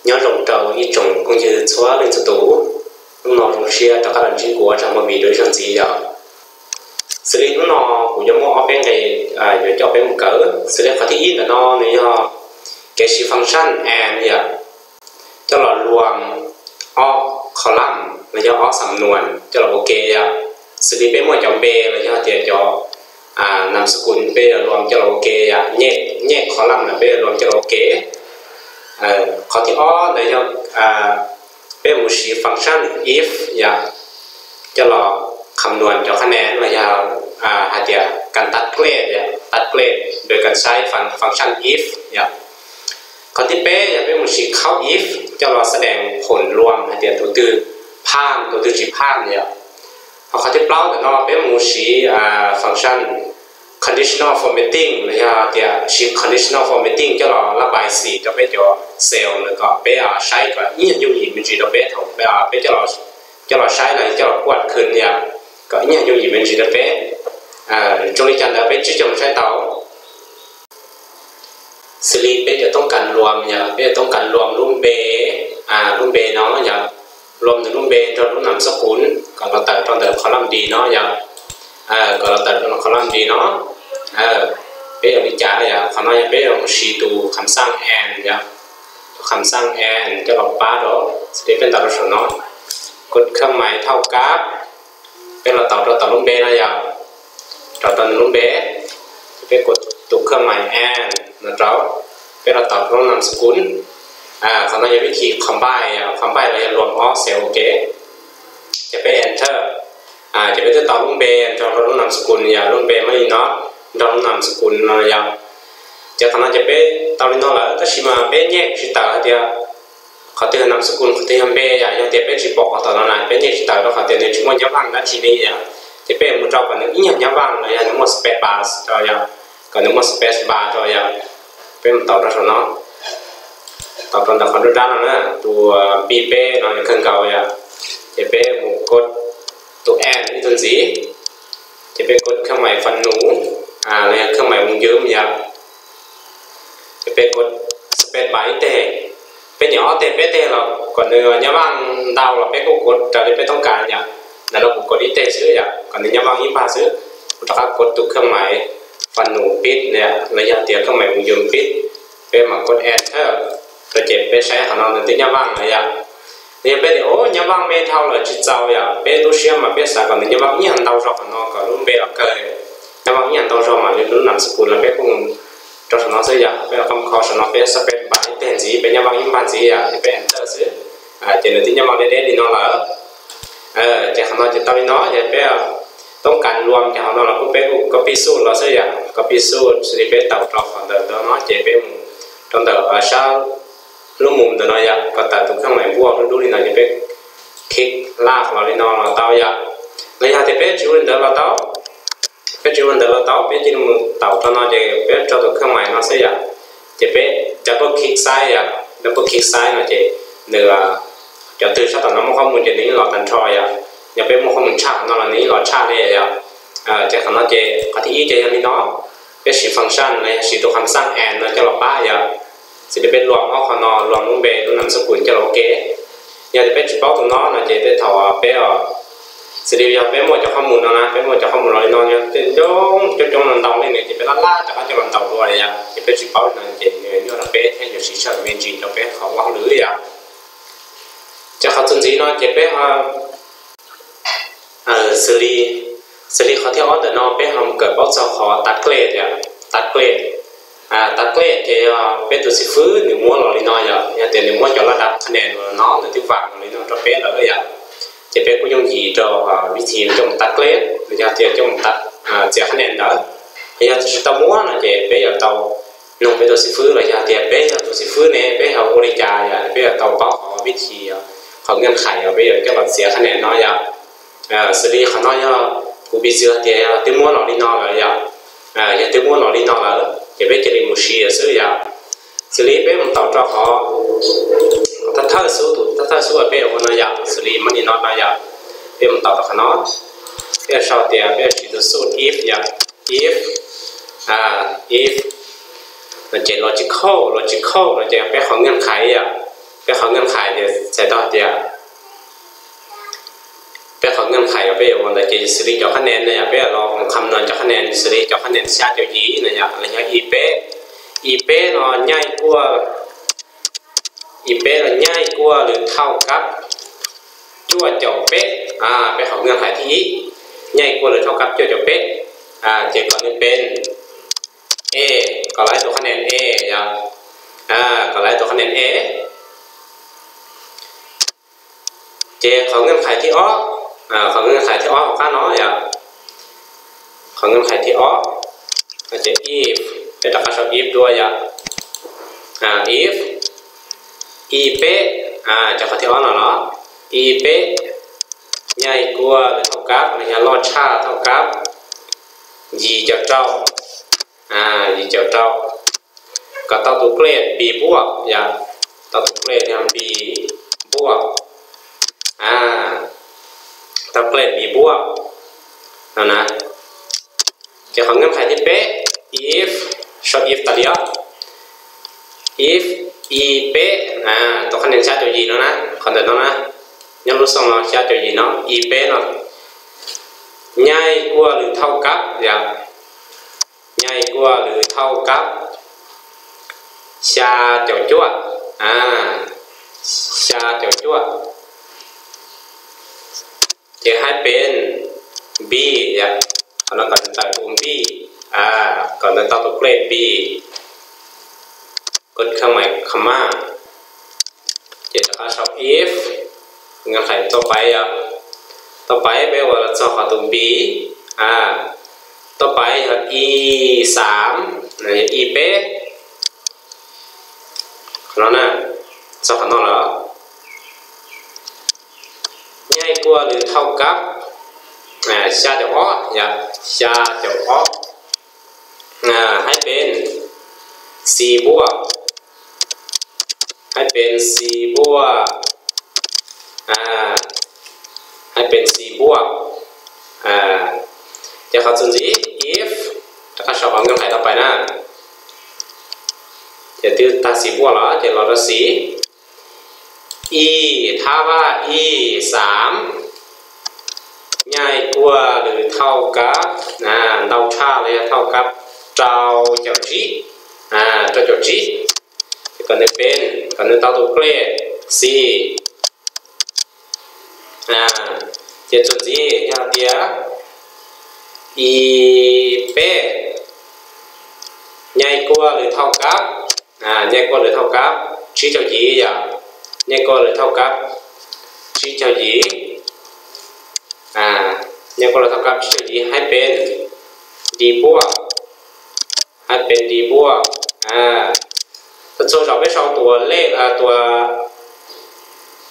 Nyob zoo rau ib tsoom phooj ywg txhua leej txhua tus, hnub no zoo siab rov qab los ntsib kuv ua tsaug movie dua ib zaug ntxiv yom. Xws li hnub no kuv yuav muaj ob peb nqe yuav coj peb mus kawm. Xws li qhov thib ib ntawm no nws yog kev siv function and yom, coj los luam ob column los yog ob xam nuas coj los ua ke yom. Xws li peb muaj cov npe los yog tias cov nam xab kun peb yuav luam coj los ua ke yom, nyem column los peb yuav luam coj los ua ke. Qhov thib ob ntawd yog peb mus siv function if yom, coj los kham nuas cov qhab nen los yog hais tias kas tag klej yom, tag klej, peb kas saib function if yom. Qhov thib peb yog peb mus siv count if coj los xa dees phoom luam hais tias tus twg phaj, tus twg tsis phaj yom. Ho qhov thib plaub ntawm no peb mus siv function conditional formatting los yog tias siv conditional formatting coj los lab pais xim rau peb cov cell ntawd kom peb saib kom ib nyuag yooj yim me ntsis rau peb thaum peb coj los saib los coj los kuaj khwv yom, kom ib nyuag yooj yim me ntsis rau peb. Zoo li cas ntawd peb tsib caug mus saib tau. Xws li peb yuav toob kas luam yom, peb yuav toob kas luam lub npe, lub npe no yom, luam nws lub npe nrog lub nam xab kun kom los tawm rau ntawm column D no yom, kom los tawm rau column D no. Peb yuav li cas yom, qhov no yog peb yuav mus siv tus kham xaj and yom, tus kham xaj and coj los pab rau, xws li peb ntaus rau saum no, kod khaj mais thauj kab, peb los tau rau tom lub npe no yom, rau tom nws lub npe, ces peb kod tus khaj mais and no rau, peb los tau rau lub nam xab kun. Qhov no yog vib thib combine, combine los yog luam ob xev ua ke, ces peb enter, ces peb twb tau lub npe nrog rau lub nam xab kun yom, lub npe muaj li no nrog lub nam xab kun no yom. Ces qhov no ces peb tau li no lawm tab sis mas peb nyem tsis tawm hais tias qhov twg nam xab kun qhov twg yog npe yom, yog tias peb tsis pom qhov tom no na peb nyem tsis tawm rau qhov tias nws tsis muaj nyab vaj dab tsi li yom. Ces peb mus rau kom nws ib nyuag nyab vaj los yog nws muaj space bar rau yom, kom nws muaj space bar rau yom. Peb mus tau rau saum no, tau rau ntawm qhov nruab nrab no na, tus P peb no nws kawg nkaus yom. Ces peb mus kod tus and ib tug ntxiv, ces peb kod khaj mais fas nus los yog khaj mais mus ywm yom. Ces peb kod space bar ib teg, peb nyem ob teg peb teg los kom nws nyab vaj ntau los peb kuj kod raws li peb toob kas yom. Ntawm no kuv kod ib teg xwb yom, kom nws nyab vaj ib npag xwb. Kuv rov qab kod tus khaj mais fas nus pib los yog tias khaj mais mus ywm pib, peb mam kod enter rau ces peb saib qhov no nws twb nyab vaj lawm yom. Los yog peb tias o nyab vaj me dhau lawm tsis txaus yom, peb lub siab mas peb xav kom nws nyab vaj ib nyuag ntau zog qhov no kom lub npe los kawg, nyab vaj ib nyuag ntau zog mam li lub nam xab kun los peb kuj mus rau saum no xwb yom. Peb los kho saum no peb space bar ib teg ntxiv, peb nyab vaj ib npag ntxiv yom, ces peb enter xwb, ces nws twb nyab vaj deb deb li no lawm. Ces qhov no ces tau li no ces peb toob kas luam ces qhov no los kuj peb kuj copy xub los xwb yom, copy xub xws li peb tau rau qhov ntawm no ces peb mus rau ntawm sab lub mus ntawm no yom, kom tawm tus khaj mais npuaj dub dub li no ces peb click laj los li no los tau yom. Los yog tias peb tsis ua li ntawd los tau, peb tsis ua li ntawd los tau, peb cia li mus tau rau no ces peb tso tus khaj mais no xwb yom. Ces peb double click saib yom, double click saib no ces nws cov twg sab tom no muaj qhob mus ces nws yeej los tag nrho yom. Yog peb muaj qhob mus tshaj no los nws yeej los tshaj li yom. Ces qhov no ces qhov thib ib ces yog li no, peb siv function los yog siv tus kham xaj and no coj los pab yom. Xws li peb luam ob qho no, luam lub npe lub nam xab kun coj los ua ke. Yog tias peb tsis paub tus no no ces tej thaum peb, xws li yog peb muaj cov qhob mus no na, peb muaj cov qhob mus los li no yog tej coob coob coob no ntau li no ces peb laj laj rov qab coj los ntaus dua li yom. Ces peb tsis paub li no ces nws nyuaj rau peb thiab yuav siv tshaj me ntsis rau peb qhov ua hauj lwm yom. Ces qhov txuas ntxiv no ces peb ho xws li, xws li qhov thib ob ntawm no peb ho mus kawm paub txog qhov tav klej yom, tav klej. Tav klej ces yog peb tus xib fwb nws muab los li no yom, yog tias nws muab cov laj dab qhab nen no nws twb vam los li no rau peb lawm yom. Ces peb kuj yooj yim rau vib thib coj mus tav klej los yog tias coj mus txiav qhab nen ntawd. Yog tsis tau muab no ces peb yuav tau nug peb tus xib fwb los yog tias peb yog tus xib fwb ne peb ho ua li cas yom, peb yuav tau paub qhov vib thib, qhov nkaj qhais uas peb yuav coj los txiav qhab nen no yom. Xws li qhov no yog kuv piv txwv tias yog twb muab los li no lawm yom, yog twb muab los li no lawm ces peb cia li mus siv xwb yom. Xws li peb mus tau rau qhov thawj thawj xub, tus thawj thawj xub uas peb ua no yom, xws li muab li no no yom, peb mus tau rau qhov no, peb sau tias peb siv tus xub if yom, if, if no ces logical, logical no ces peb qhov nkaj qhais yom. Peb qhov เงื่อนไข ces txhais tau tias peb qhov เงื่อนไข uas peb yuav ua ntawd ces xws li cov qhab nen no yog peb los mus kham no cov qhab nen xws li cov qhab nen xya caum yim no yog los yog i peb, i peb no nyaij kuaj, i peb no nyaij kuaj lwm thauj kab cuaj caum peb. Peb qhov เงื่อนไข thib ib, nyaij kuaj lwm thauj kab cuaj caum peb, ces kom nws pem e, kom lawv tus qhab nen e, yog kom lawv tus qhab nen e. Ces qhov เงื่อนไข thib ob, qhov เงื่อนไข thib ob hauv qab no yog qhov เงื่อนไข thib ob, ces if, peb rov qab sau if dua yog if, i peb, ces qhov thib ob no los i peb nyaij kuaj lwm thauj kab los yog loj tshaj thauj kab yim caum rau, yim caum rau, kom tau tus เกรด B บวก yog tau tus เกรด yog B บวก, tau เกรด B บวก no na. Ces qhov เงื่อนไข thib peb, if, sau if tas li os, if i peb, tus qhab nen xya caum yim no na, qhov ntawm no na, nyob lub xoo no xya caum yim no, i peb no nyaij kuaj lwm thauj kab yog nyaij kuaj lwm thauj kab xya caum cuaj, xya caum cuaj, ces hais pem B, qhov no kom nws tawm tus B, kom nws tau tus เกรด B, kod khab mais kham mas, ces rov qab sau if, เงื่อนไข tau pais yog, tau pais peb ua los txog qhov tus B, tau pais yog i xav, yog i peb, qhov no na, txog qhov no los nyaij kuaj lwm thauj kab xya caum ob, yog xya caum ob, hais pem C บวก, hais pem C บวก, hais pem C บวก, ces qhov txuas ntxiv if, rov qab sau qhov เงื่อนไข tau pais na, ces twb tag C บวก los ces los rau xis, i thab vaj i xav nyaij kuaj lwm thauj kab ntau tshaj los yog thauj kab rau caum tsib, rau caum tsib, ces kom nws pem, kom nws tau tus เกรด C, ces txuas ntxiv yog tias i peb nyaij kuaj lwm thauj kab, nyaij kuaj lwm thauj kab tsib caug yim yom, nyaij kuaj lwm thauj kab tsib caug yim, nyaij kuaj lwm thauj kab tsib caug yim hais pem D บวก, hais pem D บวก. Txhua zaus peb sau tus lej,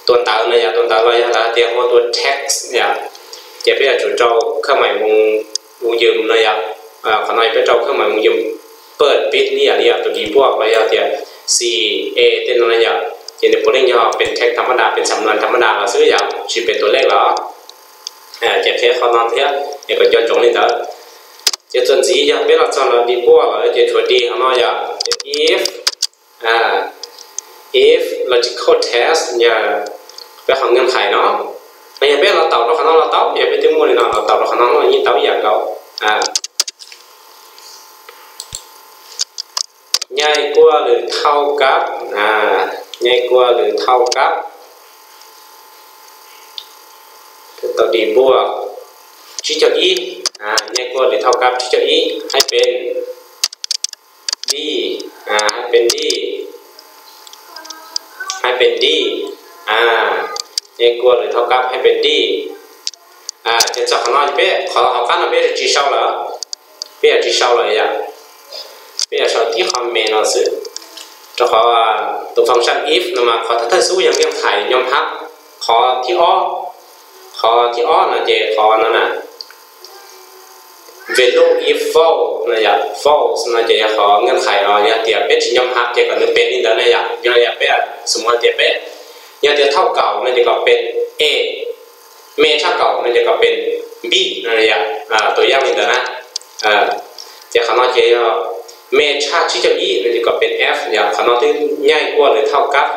tus ntawv no yog tus ntawv los yog lawv hais tias hu ua tus text yom, ces peb yuav tsum rau khab mais mus yws no yom. Qhov no yog peb rau khab mais mus yws paj pib li yam li yog tus D บวก los yog tias C, A tej no no yom, ces nws puav leej yog pem text ธรรมดา, pem xam nuas ธรรมดา los xwb yom, tsis pem tus lej los. Ces qhia qhov no thiab es kom nco ntsoov li ntawd. Ces txuas ntxiv yog peb los txog no D บวก lawm ces tshuav D qhov no yog if, if logical test yog peb qhov เงื่อนไข no. Los yog peb los taum rau qhov no los tau, yog peb twb muaj li no los taum rau qhov no los yeej tau ib yam nkaus. Nyaij kuaj lwm thauj kab, nyaij kuaj lwm thauj kab, tau D บวก tsib caug ib, nyaij kuaj lwm thauj kab tsib caug ib hais pem D, hais pem D, hais pem D, nyaij kuaj lwm thauj kab hais pem D. Ces txog qhov no peb qhov hauv qab no peb tsis sau lawm, peb yuav tsis sau lawm yom, peb yuav sau tib qho me no xwb. Rau qhov tus function if no mas qhov thawj thawj xub yog เงื่อนไข nyob hab, qhov thib ob, qhov thib ob no ces qhov no na, value if false no yog, false no ces yog qhov เงื่อนไข no yog tias peb tsis nyob hab ces kom nws pem li ntawd na yom. Yog tias peb, xws li tias peb, yog tias thauj kaum no ces kom pem A, me tshaj kaum no ces kom pem B no yom, tus yam li ntawd na. Ces qhov no ces yog me tshaj tsib caug ib no ces kom pem F yom, qhov no twb nyaij kuaj lwm thauj kab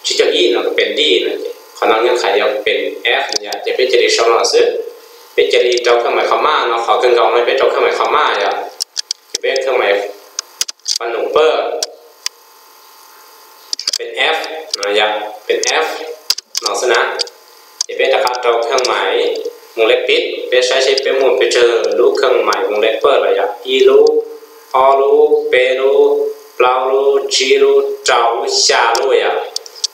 Tsib caug ib no kuj pem D no, qhov no nkaj qhais yog pem F no yom, ces peb cia li sau no xwb. Peb cia li rau khawb mais qhov maj no, qhov kawg nkaus no peb rau khawb mais qhov maj yom. Ces peb khawb mais pa num pawj pem F no yom, pem F no xwb na. Ces peb rov qab rau khawb mais mus lej pib, peb saib seb peb muaj pes tsawg lub khawb mais mus lej pawj los yom, ib lub, ob lub, peb lub, plaub lub, tsib lub, rau lub, xya lub yom.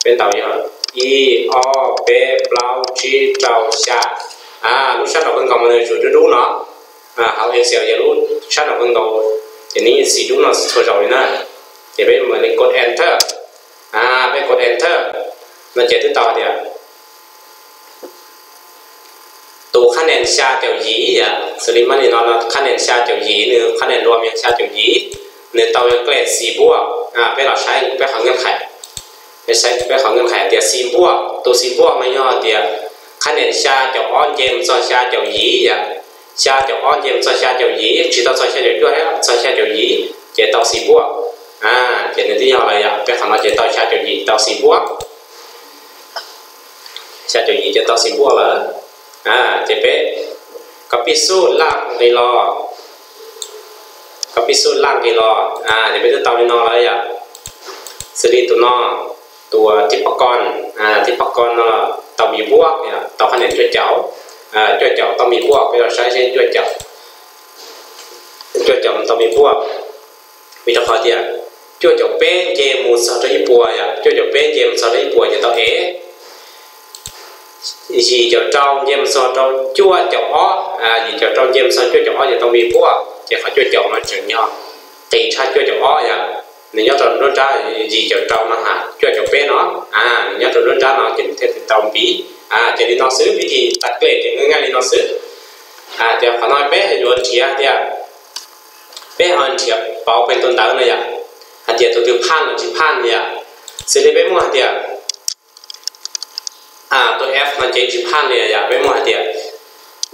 Peb ntaus yog ib, ob, peb, plaub, tsib, rau, xya. Lub sab nraum kawg nkaus mas nws tsuas dub dub no. Hauv Excel yog lub sab nraum kawg nkaus, ces nws yeej xim dub no txhua zaus li na. Ces peb mam li kos Enter. Peb kos Enter no ces twb tau tias tus qhab nen xya caum yim yom, xws li muab li no, qhab nen xya caum yim, nws qhab nen luam yog xya caum yim, nws tau yog klej xim npuaj. Peb los saib peb qhov nkaj qhais, peb saib peb qhov nkaj qhais tias xim npuaj, tus xim npuaj mas yog tias qhab nen xya caum ob nce mus txog xya caum yim yom, xya caum ob nce mus txog xya caum yim, tsis tau txog xya caum cuaj thiab, txog xya caum yim ces tau xim npuaj. Ces nws twb yog lawm yom, peb qhov no ces tau xya caum yim tau xim npuaj. Xya caum yim ces tau xim npuaj lawm. Ces peb copy xub laj nqis los, copy xub laj nqis los, ces peb twb tau li no lawm yom. Xws li tus no, tus tib pab ko, tib pab ko no tau mi npuaj, tau qhab nen cuaj caum, cuaj caum tau mi npuaj, peb los saib seb cuaj caum, cuaj caum tau mi npuaj. Vim rau qhov tias cuaj caum peb nce mus txog rau ib puas yom, cuaj caum peb nce mus txog rau ib puas ces tau E. Yim caum rau nce mus txog rau cuaj caum ob, yim caum rau nce mus txog cuaj caum ob ces tau mi npuaj, ces qhov cuaj caum no tseem yog qis tshaj cuaj caum ob yom. Nws nyob rau nruab nrab yim caum rau no hais cuaj caum peb no, nws nyob rau nruab nrab no ces nws thiaj li tau npiv. Ces li no xwb, vib thib tag klej ces nws nqaij li no xwb. Ces qhov no peb yuav nrhiav tias, peb ho nrhiav pauv pem tus ntawv no yom, hais tias tus twg phaj los tsis phaj yom. Xws li peb muaj hais tias tus F no ces tsis phaj li yom, peb muaj hais tias,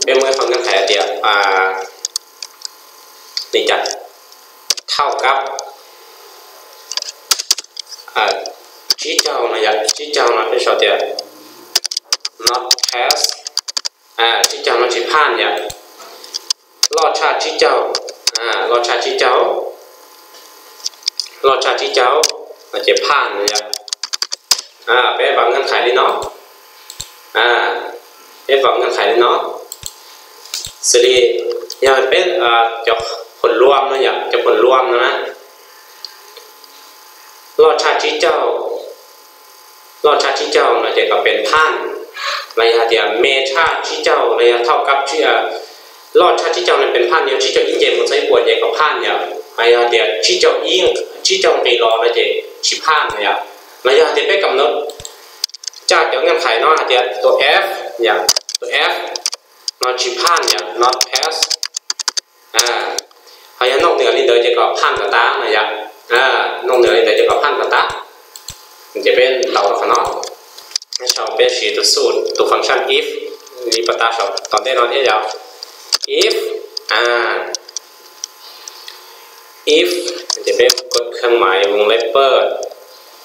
peb muaj ib qho nkaj qhais hais tias li cas, thauj kab tsib caug no yom, tsib caug no peb sau tias not pass, tsib caug no tsis phaj yom. Loj tshaj tsib caug, loj tshaj tsib caug, loj tshaj tsib caug no ces phaj no yom. Peb vam nkaj qhais li no, peb vam nkaj qhais li no. Xws li yog peb cov phuam luam no yom, cov phuam luam no na, loj tshaj tsib caug, loj tshaj tsib caug no ces kom pem phaj, los yog hais tias me tshaj tsib caug los yog thauj kab, loj tshaj tsib caug no pem phaj, yog tsib caug ib nce mus txog ib puas ces kom phaj yom, los yog hais tias tsib caug ib, tsib caug nqis los no ces tsis phaj no yom. Los yog hais tias peb kam no, caj cov nkaj qhais no hais tias tus F yom, tus F no tsis phaj yom, not pass. Ho yog noj nws li ntawd ces kom phaj kom tas no yom. Noj nws li ntawd ces kom phaj kom tas. Ces peb ntaus qhov no, sau peb siv tus xub, tus function if li pas tas saum tom ntej no thiab yom. If, if, ces peb kos khaj mais voo lej pawj,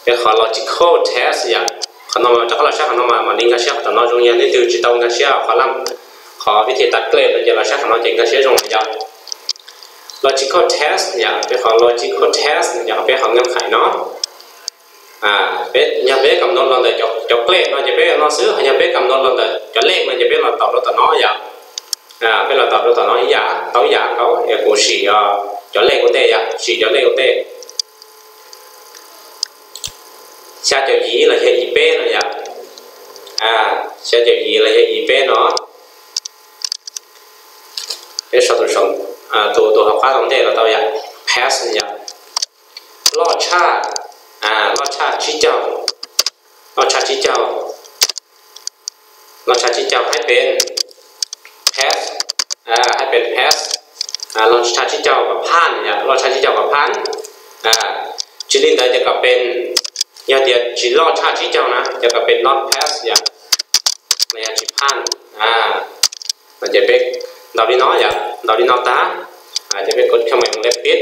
peb qhov logical test yom. Qhov no rov qab los saib qhov no mas mam li nkag siab qhov tom no, zoo yog leej twg tsis tau nkag siab qhov laj, qhov vib thib tag klej no ces los saib qhov no ces nkag siab zoo yom. Logical test yom, peb qhov logical test yog peb qhov nkaj qhais no. Peb, yog peb kam no los ntawm cov klej no ces peb no xwb, yog peb kam no los ntawm cov lej no ces peb los taus rau tom no yom. Peb los taus rau tom no ib yam, tau ib yam nkaus, kuv sim cov lej ua ntej yom, sim cov lej ua ntej. Xya caum yim los yog yim peb no yom. Xya caum yim los yog yim peb no. Peb sau tus, tus hauv qab ua ntej los tau yom, pass yom. Loj tshaj, loj tshaj tsib caug, loj tshaj tsib caug, loj tshaj tsib caug haib pem pass, haib pem pass. Loj tshaj tsib caug kom phaj yom, loj tshaj tsib caug kom phaj. Tsis li ntawd ces kom pem, yog tias tsis loj tshaj tsib caug na ces kom pem not pass yom, los yog tsis phaj. No ces peb ntaus li no yom, ntaus li no tag, ces peb kos khaj mais lej pib,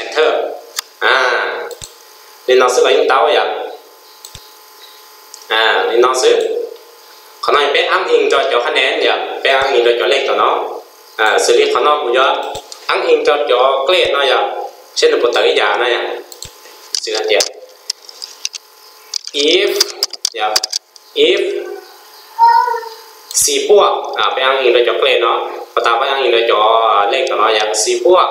enter. Li no xwb los yeej tau yom. Li no xwb. Qhov no peb aab ib rau cov khab nees yom, peb aab ib rau cov lej tom no. Xws li qhov no kuv yuav aab ib rau cov klej no yom, seb nws puas tawm ib yam no yom. Xws hais tias if, if xi puaj, peb aab ib rau cov klej no, pab tas peb aab ib rau cov lej tom no yom, xi puaj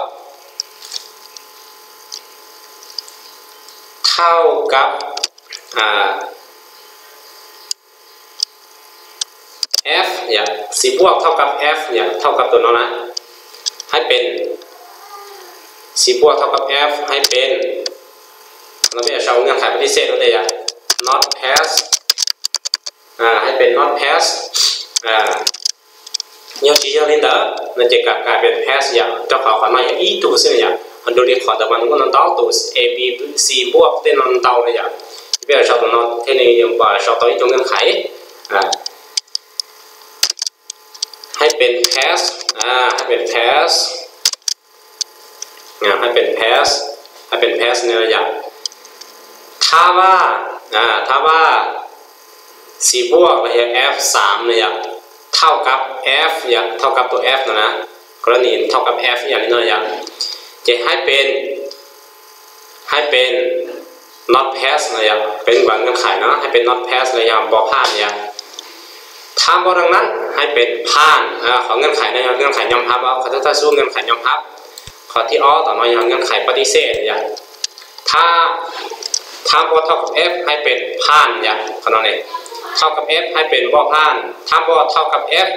thauj kab f yom, xi puaj thauj kab f yom, thauj kab tus no na, hais pes, xi puaj thauj kab f hais pes, no peb yuav sau ເງື່ອນໄຂປະຕິເສດ no tes yom, not pass, hais pes not pass. Yog tsis yog li ntawd no ces kam kais pes pass yom, rau qhov qhov no yog ib tug xwb yom, ho dua li qhov ntawd mas nws muaj ntau tus a b c npuaj tej no ntau na yom. Peb yuav sau tus no thiaj li yuav sau tau ib tug ເງື່ອນໄຂ. Hais pes pass, hais pes pass, hais pes pass, hais pes pass no yom. Thab vaj, thab vaj xi npuaj los yog f xaam no yom, thauj kab f yom, thauj kab tus f no na, kab ni thauj kab f ib yam li no yom. Ces hais pes, hais pes not pass no yom, peb npav ເງື່ອນໄຂ no, hais pes not pass los yog npaum phaj no yom. Thab npaum rau nab hais pes phaj, qhov ເງື່ອນໄຂ no yog ເງື່ອນໄຂຍອມຮັບ, qhov thawj thawj xub ເງື່ອນໄຂຍອມຮັບ, qhov thib ob tom no yog ເງື່ອນໄຂປະຕິເສດ yom. Thab, thab npaum thauj kab f hais pes phaj yom, qhov no ne, thauj kab f hais pes npaum phaj, thab npaum thauj kab f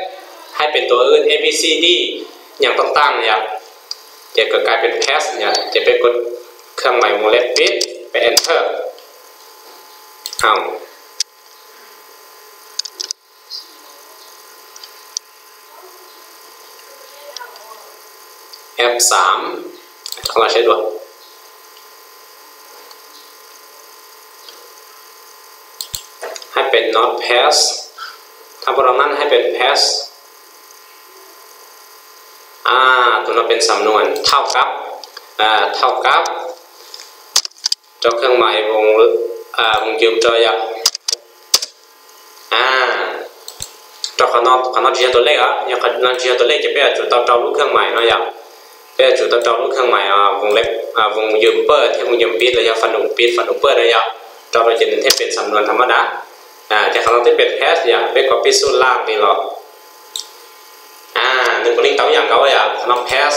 hais pes tus a b c d อย่างต่างๆ yom. Ces kam kais pes pass yom, ces peb kod ເຄື່ອງໝາຍວົງເລັບປິດ, pes enter. F xaam, qhov no seb dua, hais pes not pass, thab npaum rau nab hais pes pass. Tus no pes ສຳນວນ thauj kab, thauj kab, rau ເຄື່ອງໝາຍວົງ, ວົງຢືມ rau yom. Rau qhov no, qhov no tsis yog tus lej os, yog qhov no tsis yog tus lej ces peb yuav tsum tau rau lub ເຄື່ອງໝາຍ no yom. Peb yuav tsum tau rau lub ເຄື່ອງໝາຍ ວົງຢືມ pawg thiab ວົງຢືມ pis los yog ຝາໜຸ່ມ pis ຝາໜຸ່ມ pawg นะ yom. Rau rau ces nws thiaj pes ສຳນວນ ธรรมดา. Ces qhov no twb pes pass yom, peb kov pib xub laj li los. Nws puav leej tau ib yam nkaus yom, qhov no pass,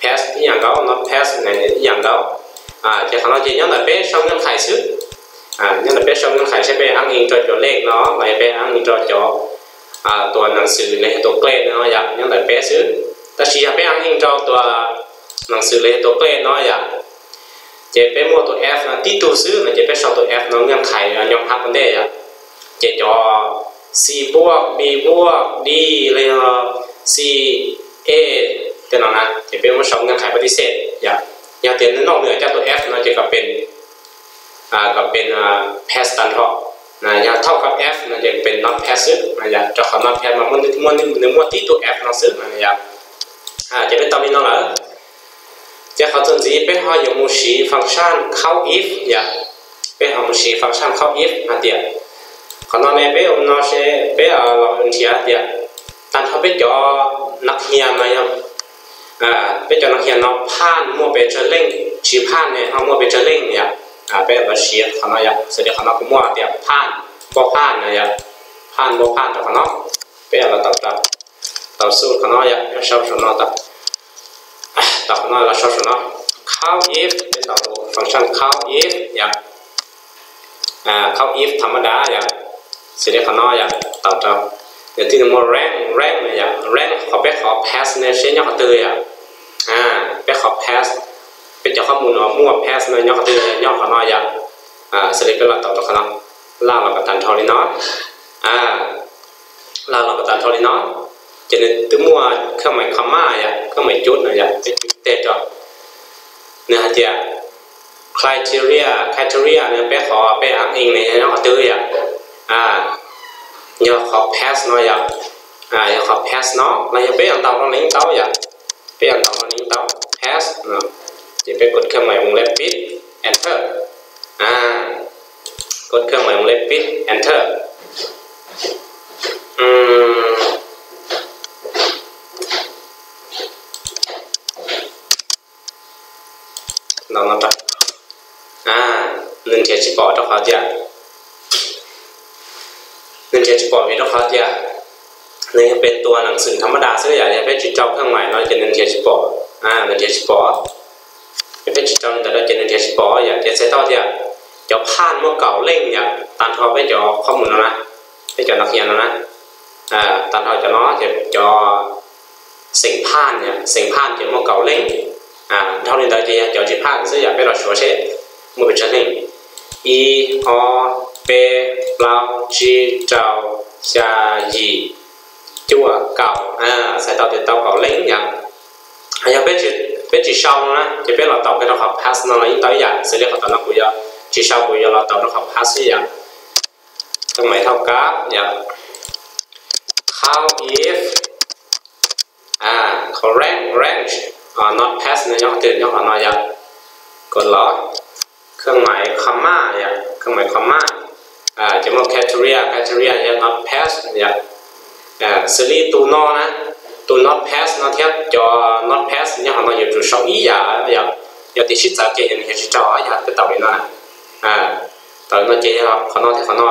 pass ib yam nkaus, not pass ib yam nkaus. Ces qhov no ces nyob ntawm peb sau ເງື່ອນໄຂ xwb. Nyob ntawm peb sau ເງື່ອນໄຂ seb peb aab ib rau cov lej no los yog peb aab ib rau cov tus ໜັງສື los yog tus klej no yom, nyob ntawm peb xwb. Tab sis yog peb aab ib rau tus ໜັງສື los yog tus klej no yom, ces peb muaj tus F no tib tug xwb no ces peb sau tus F no ເງື່ອນໄຂ ຍອມຮັບ ua ntej yom. Ces cov C npuaj, B npuaj, D los yog C, E tej no na ces peb muab sau ເງື່ອນໄຂ ปฏิเสธ yom. Yog tias nws noj nws coj tus F no ces kom pes, kom pes pass tag nrho. Yog thauj kab F no ces pes not pass xwb, rau qhov not pass mas nws muaj tib tug F no xwb yom. Ces peb tau li no lawm. Ces qhov txuas ntxiv peb ho yuav mus siv function count if yom. Peb ho mus siv function count if hais tias, qhov no ne peb ua no seb peb los nrhiav hais tias tag nrho peb cov nas hias no yog, peb cov nas hias no phaj muaj pes tsawg leej, tsis phaj ne ho muaj pes tsawg leej yom. Peb los siv qhov no yom, xws li qhov no kuv muaj tias phaj, npauj phaj no yom, phaj npauj phaj rau qhov no. Peb los tau, tau xub qhov no yom, sau saum no, tau qhov no los sau saum no. Count if, peb tau function count if yom. Count if ທຳມະດາ yom, xws li qhov no yom, tau rau. Yog tib neeg muaj rank, rank no yom, rank qhov peb qhov pass ne seb nyob qhov twg yom. Peb qhov pass, peb cov qhob mus no muaj pass no nyob qhov twg, nyob qhov no yom. Xws li peb los tau rau qhov no, laj los kom tag nrho li no, laj los kom tag nrho li no. Ces nws twb muaj ເຄື່ອງໝາຍ comma yom, ເຄື່ອງໝາຍ cub no yom, peb cub teg rau. Nws hais tias criteria, criteria no peb qhov peb aim ne nyob qhov twg yom. Yog qhov pass no yom, yog qhov pass no los yog peb yuav ntaus rau neev taub yom, peb yuav ntaus rau neev taub pass no, ces peb kod ເຄື່ອງໝາຍວົງເລັບປິດ enter. Kod khaj mais mus lej pib enter. Nws nrhiav tsis pom rau qhov tias, nws nrhiav tsis pom vim rau qhov tias nws yog pes tua nab xwm tham mab das xwb yom. Yog peb tsis rau khaj mais no ces nws nrhiav tsis pom, nws nrhiav tsis pom. Yog peb tsis rau li ntawd no ces nws nrhiav tsis pom yom. Ces txhais tau tias cov phaj muaj kaum leej yom, tag nrho peb cov qhob mus no na, peb cov no qhia no na, tag nrho cov no ces cov xeem phaj, xeem phaj ces muaj kaum leej. Dhau li ntawd ces yog cov tsis phaj xwb yom. Peb los suav seb muaj pes tsawg leej. Ib, ob, peb, plaub, tsib, rau, xya, yim, cuaj, kaum. Txhais tau tias tau kaum leej yom. Yog peb tsis sau no na ces peb los taus kiag rau qhov pass no los yeej tau ib yam, xws li qhov tom no kuv yuav tsis sau, kuv yuav los taus rau qhov pass xwb yom. Khaj mais thauj kab yom. Count if, correct, range, not pass no nyob twg, nyob qhov no yom. Kod los, khaj mais comma yom, khaj mais comma, ces muaj criteria, criteria yog not pass yom. Xws li tus no na, tus not pass no thiab cov not pass nyob qhov no yuav tsum sau ib yam yom. Yog tias sib txawv ces nws yuav tsis raug, yog peb taus li no na. Taus li no ces yog qhov no thiab qhov no,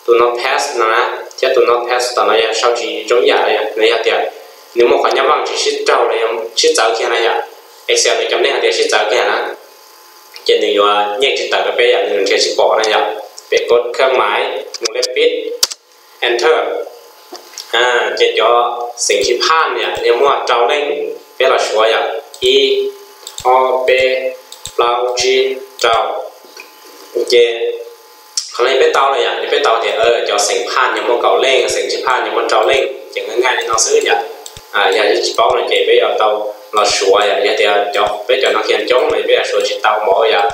tus not pass no na thiab tus not pass tom no yog sau tsis zoo ib yam li, nws yog tias nws muaj qhov nyab vaj tsis sib raug los yog sib txawv kiag na yom. Excel nws cov nej hais tias sib txawv kiag na, ces nws yuav nyij tsis tawm rau peb yom, nws nrhiav tsis pom na yom. Peb kod khaj mais mus lej pib enter. Ces cov xeem tsis phaj yom, yog muaj rau leej, peb los suav yom, ib, ob, peb, plaub, tsib, rau. Ces qhov no peb tau lawm yom, ces peb tau tias cov xeem phaj yog muaj kaum leej, xeem tsis phaj yog muaj rau leej, ces nws nqaij li no xwb yom. Yog tsis paub no ces peb yuav tau los suav yom. Yog tias peb cov no kiag coob no peb yuav suav tsis tau npaum yom.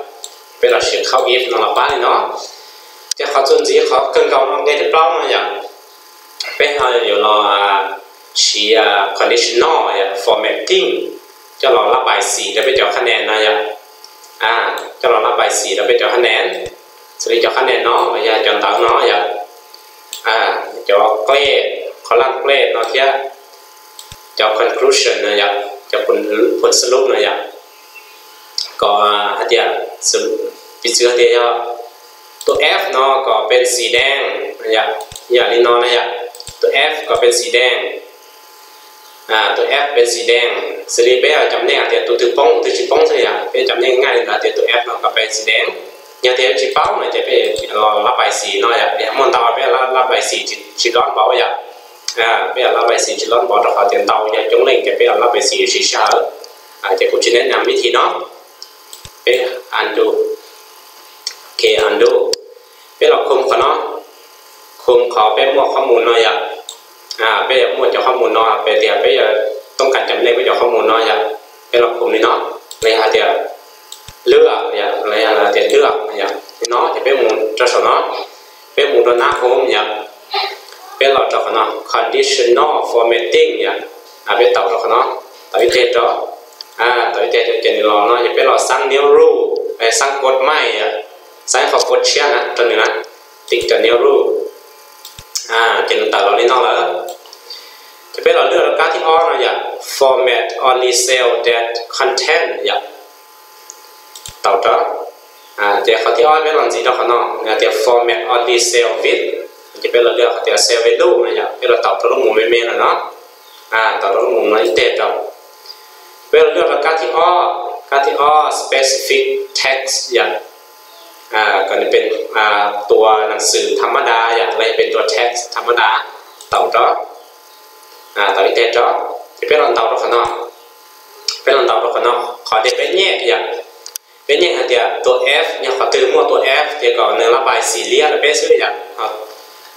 Peb los siv count if no los pab li no. Ces qhov txuas ntxiv qhov kawg nkaus no nqe thib plaub no yom, peb ho yuav los siv conditional formatting coj los lab pais xim rau peb cov khaj nais no yom. Coj los lab pais xim rau peb cov khaj nais, xws li cov khaj nais no los yog cov ntawv no yom, cov qlej, qhov laj qlej no thiab cov conclusion no yom, cov phum sub lub no yom. Kom hais tias, piv txwv hais tias yog tus F no kom pes xim deej, yam li no na yom, tus F kom pes xim deej, tus F pes xim deej, xws li peb cov nej hais tias tus twg poob tus twg tsis poob xwb yom, peb cov nej nqaij li ntawd tias tus F no kom pes xim deej. Yog tias tsis paub no ces peb los lab pais xim no yom, yog muaj ntau peb lab pais xim tsis loj npaum yom. Peb lab pais xim tsis loj npaum rau qhov tias ntau yog coob leej ces peb lab pais xim tsis sij hawm. Ces kuv tsis neb nas vib thim no, peb undo, ok undo. Peb los khum qhov no, khum qhov peb muaj qhob mus no yom. Peb yuav muaj cov qhob mus no, peb tias peb yuav tooj kas cov nej peb cov qhob mus no yom. Peb los khum li no, los yog hais tias lwaj, los yog hais tias lwaj yom, li no ces peb mus rau saum no, peb mus rau nab home yom. Peb los rau qhov no conditional formatting yom. Peb taus rau qhov no, taus ib teg rau, taus ib teg rau ces nws los no ces peb los xab new rule, xab kod maij, xab qhov kod tshiab na rau nws na, tim cov new rule. Ces nws tawm los li no lawm. Ces peb los lwaj rau kab thib ob no yom, format only cell that contain yom. Taus rau, ces qhov thib ob peb los ntxiv rau qhov no, nws tias format only cell with, ces peb los lwaj qhov tias cell value no yom, peb los taus rau lub mus me me no no, taus rau lub mus no ib teg rau. Peb los lwaj rau kab thib ob, kab thib ob specific text yom, kom nws pes tua nas xwm tham mab das yom, los yog pes tua text tham mab das, taus rau, taus ib teg rau. Ces peb los ntaus rau qhov no, peb los ntaus rau qhov no, qhov tias peb nyij yom, peb nyij hais tias tus F yog qhov twg muaj tus F ces kom nws lab pais xim liab rau peb xwb yom.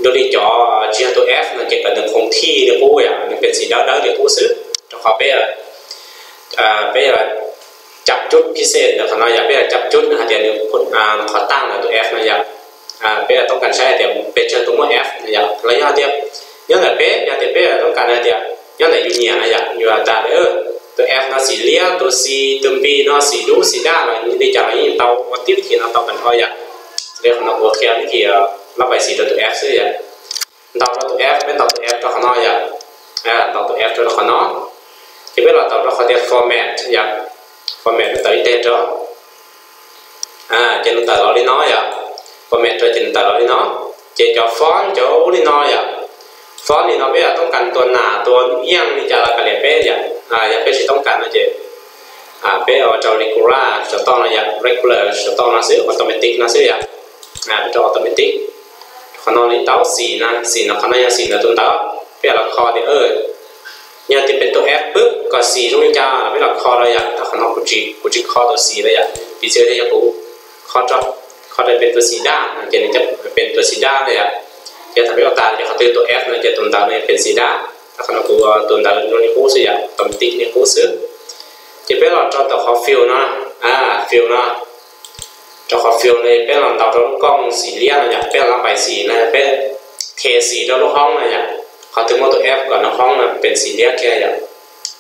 Dua li cov tsis yog tus F no ces kom nws khoov thij li qub yom, nws pes xim dawb dawb li qub xwb, rau qhov peb, peb cap cub pixel ntawm qhov no yom, peb cap cub hais tias nws qhov tag ntawm tus F no yom. Peb toob kas saib hais tias pes tsawg tus muaj F no yom, los yog tias nyob ntawm peb, yog tias peb toob kas hais tias nyob ntawm yus nyiam no yom, yus tas li tus F no xim liab, tus C, tus B no xim dub xim daj los li cas los yeej tau ua tib thim no tau tag nrho yom. Li qhov no kuv qhia vib thi lab pais xis rau tus F xwb yom. Ntaus rau tus F, peb ntaus tus F rau qhov no yom. Ntaus tus F rau qhov no, ces peb los ntaus rau qhov tias format yom. Format peb ntaus ib teg rau, ces nws tawm los li no yom. Format rau ces nws tawm los li no. Ces cov font cov ub li no yom, font li no peb yog toob kas tua nas tua ib yam li cas los kav liam peb yom. Yog peb tsis toob kas no ces peb ua rau regular saum toj no yom, regular saum toj no xwb, automatic no xwb yom. Rau automatic. Qhov no li tau xis na, xis no, qhov no yog xis ntawm tus ntawv. Peb los kho tias, yog tias peb tus F pwb kom xis zoo li cas los peb los kho rau yom. Tab qhov no kuv tsis, kuv tsis kho tus xis lawm yom, piv txwv tias yog kuv kho rau, kho rau peb tus xis daj no ces nws coj peb tus xis daj na yom. Ces thaum peb ua tas ces qhov twg tus F no ces tus ntawv no peb xis daj. Tab qhov no kuv tus ntawv zoo li qub xwb yom, automatic li qub xwb. Ces peb los rau tom qhov fill no, fill no, rau qhov fill no peb los ntaus rau lub kooj xim liab no yom, peb los pais xis no, peb the xis rau lub hoob no yom. Qhov twg muaj tus F kom nws hoob no peb xis liab kiag yom.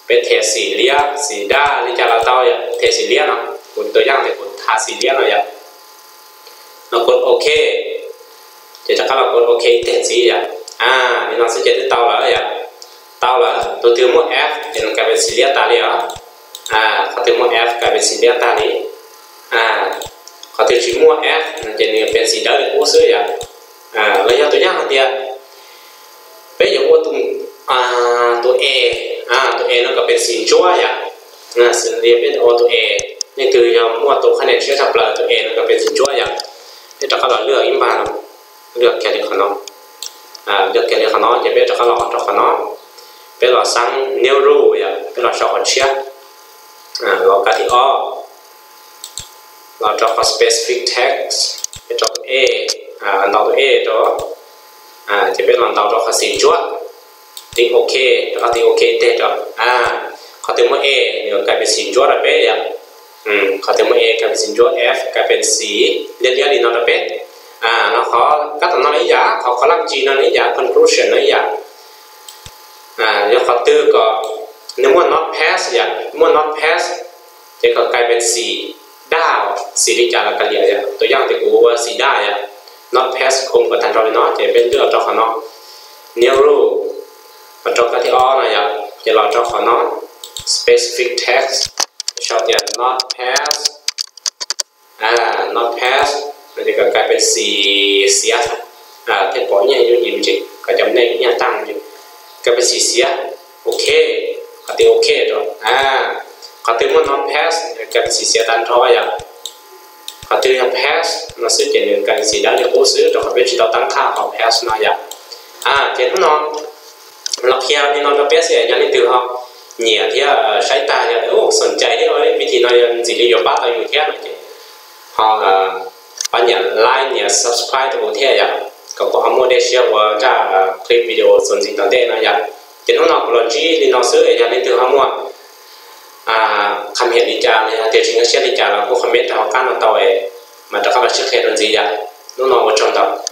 Peb the xis liab xis daj li cas los tau yom, the xis liab no. Kuv tus yaj tias kuv tha xis liab no yom. Los kos OK, ces rov qab los kos OK ib teg ntxiv yom. Li no xwb ces twb tau lawm yom. Tau lawm, tus twg muaj F ces nws kais pes xis liab tas li os. Qhov twg muaj F kais pes xis liab tag li. Qhov twg tsis muaj F no ces nws pes xis dawb li qub xwb yom. Los yog tus yaj hais tias peb yuav ua tus, tus E, tus E no kom pes xis ntsuab yom. Xws li peb ua tus E, leej twg yog muaj tus qhab nias tshiab tshaj plaws, tus E no kom pes xis ntsuab yom. Peb rov qab los lwaj ib npag no, lwaj kiag li qhov no, lwaj kiag li qhov no ces peb rov qab los rau qhov no. Peb los xab new rule yom, peb los sau qhov tshiab, los kab thib ob, los rau qhov specific text, peb rau tus E, ntaus tus E rau, ces peb los ntaus rau qhov xis ntsuab, tiv OK, rov qab tiv OK teg rau. Qhov twg muaj E nws kais pes xis ntsuab rau peb yom. Qhov twg muaj E kais pes xis ntsuab, F kais pes xis liab liab li no rau peb. No qhov kab tom no los ib yam, qhov column G no los ib yam, conclusion no ib yam. Yog qhov twg kom nws muaj not pass yom, muaj not pass ces kom kais pes xis daj, xis li cas los kav liam yom. Tus yaj tias kuv ua xis daj yom, not pass khum kom tag nrho li no ces peb lwaj rau qhov no, new rule, los rau kab thib ob no yom, ces los rau qhov no, specific text, sau tias not pass, not pass, no ces kom kais pes xis xiav, thiaj pom ib yam yooj yim me ntsis, kom cov nej ib yam tag me ntsis, kais pes xis xiav, OK, qhov twg OK rau. Qhov twg muaj not pass kais pes xis xiav tag nrho yom. Qhov twg yog pass no xwb ces nws kais pes xis dawb li qub xwb, rau qhov peb tsis tau tab qhaj qhov pass no yom. Ces hnub no los qhia li no rau peb xwb, yog leej twg ho nyiam thiab saib tag yog ua xoom cai thiab vib thi no yog ntxim li yuav pab tau yus thiab no ces ho pab nias like nias subscribe rau kuv thiab yom, kom kuv ho muaj dej siab ua zaj clip video txuas ntxiv tom ntej no yom. Ces hnub no kuv los ntsib li no xwb, yog leej twg ho muaj qhov hais li cas los yog tias tsis nkag siab li cas los kuj comment rau hauv qab no tau, mas rov qab los sib qhia dua ntxiv yom. Hnub no ua tsaug ntau.